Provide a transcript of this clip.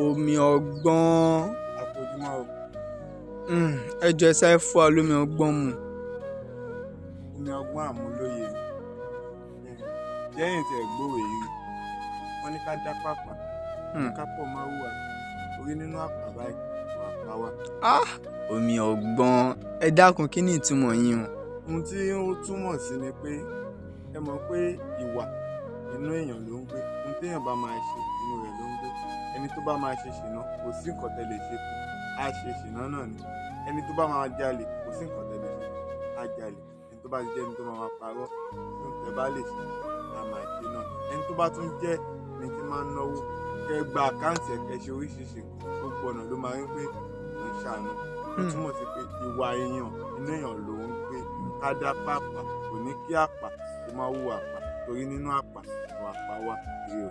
Omi ọgbọ́n. Àpòjùmọ́ o. Ẹ jọ̀ọ́, ẹ sáré fún wa lómi ọgbọ́n mu. Omi ọgbọ́n àmúlóye ni jẹ́yìn tí ẹ̀ gbòòrò yìí rí. Wọ́n ní ká dá pàpà, ká pọ̀ máa hùwà orí nínú àpà báyìí wà pa wá. Ah, omi ọgbọ́n, ẹ dákun, kí ni ìtumọ̀ yín o? Ohun tí ó túmọ̀ sí ni pé ẹ mọ̀ pé ìwà inú èèyàn ló ń gbé. Ohun téèyàn bá máa ṣe, inú rẹ̀ ló ń gbé. Ẹni tó bá máa ṣe ṣìnà, kò sí nǹkan tẹ́ lè ṣe fún, á ṣe ṣìnà náà ni. Ẹni tó bá máa jalè, kò sí nǹkan tẹ́ lè ṣe fún, á jalè. Ẹni tó bá ti jẹ́ ẹni tó máa máa parọ́, ohun tẹ́ bá lè ṣe, á máa ṣe náà. Ẹni tó bá tún jẹ́ ẹni tí máa ń náwó, kẹ́ gba àkáǹtì ẹ̀, kẹ́ ṣe oríṣiríṣi nǹkan, gbogbo ọ̀nà ló máa ń pé òun ṣàánú. Ó túmọ̀ sí pé ìwà èèyàn inú èèyàn ló ń gbé. Ká dá pàpà kò ní kí àpà kó má hùwà àpà, torí nínú àpà ìwà àpà wà rí o.